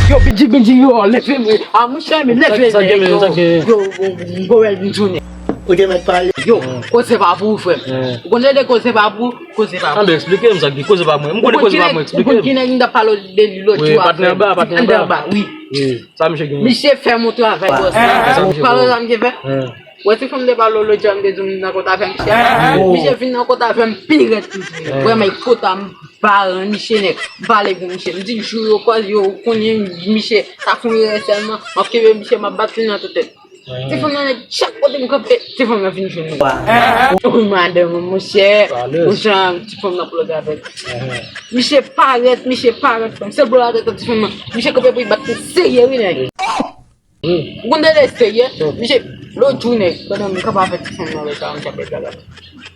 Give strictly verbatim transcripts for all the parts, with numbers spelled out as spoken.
Yo, Bidji, Bidji, yo, leve, mwen. A, monchè, men leve, yo, yo, yo, yo, wè, m tounen. Ou te mèt pale. Yo, koze pa pou ou, frè m. Ou konn de koze pa pou ou, koze pa pou ou. Anben, eksplike m sa ki koze pa mwen. M konnen koze pa mwen, eksplike m. Ou konn ki nèg m t ap pale de li lòt jou a, frè m. Patnè anba, patnè anba. Anba, wi. Sa misye gen. Misye fè m yon travay, bòs. Sa misye fè. Ou pa wè sa misye fè? Wè ti fanm de pale lòt jou a, m te di w m nan kont avè misye. Misye vin nan kont avè m pi rèd toujou. Vrèman, e kota m pa rann misye nèg. M pale pou misye. M di l jou yo kòz yo konnen misye ta fon erè sèlman. M ap kenbe misye, m ap bat li nan tout tèt. Ti fanm nan nèg chak kote m kanpe, ti fanm nan vin jwenn mwen. Wi, madanm, monchè. Ou jan ti fanm nan plòg avèk. Misye parèt, misye parèt, frè m. Sèl bò la tèt ti fanm nan. Misye kanpe pou li bat li serye, wi, nèg. Ou konn de serye? Misye, lòt jou, nèg, pandan m kanpe avèk ti fanm nan, lè sa, misye ap fè gagana.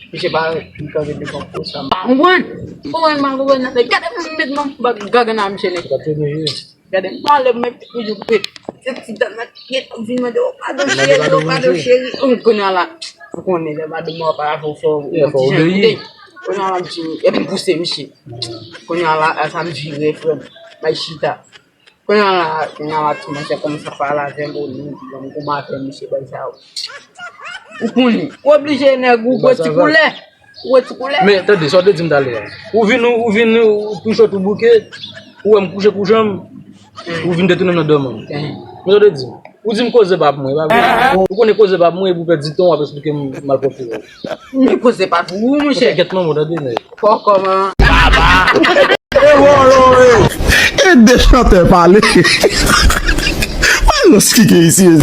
Misye parèt, li kanpe devan pòs la. M pa konprann. Ou konprann, m pa konprann nan, nèg. Gade, m met nan gaga nan misye, nèg. Gade, m pale, m met toujou koupe. Se ti dan nan ki gentan vin mande, "O, padon, cheri, o, padon, cheri." Ou konnen la, ou konnen, lè madanm ou ap avè w, fò ou ti jan tande. Konnen la, m di, epi m pouse misye. Konnen la, sa m vire, frè m. M al chita. Kounye a la, kounye a la, ti monchè kòmanse ap pale avè m, o, li, li, li, kòman avè misye, bagay sa yo. Ou konnen. Ou oblije nèg ou gwo ti koulè. Ou gwo ti koulè. Men, tande, sa w te di m talè a. Ou vin, ou, ou vin, ou touche tou bouke, ou wè m kouche kouche m, ou vin detounen m nan dòmi m. Men sa w te di m. Ou di m koze pa pou mwen, e pa vre? Ou konnen koze pa pou mwen, epi w pèdi tan w ap eksplike m malpwòpte w. Men koze pa pou ou, monchè. Kèt manman w, tande, men. Fò kòman? E de chantè pale. Wè non, s ki gen isi.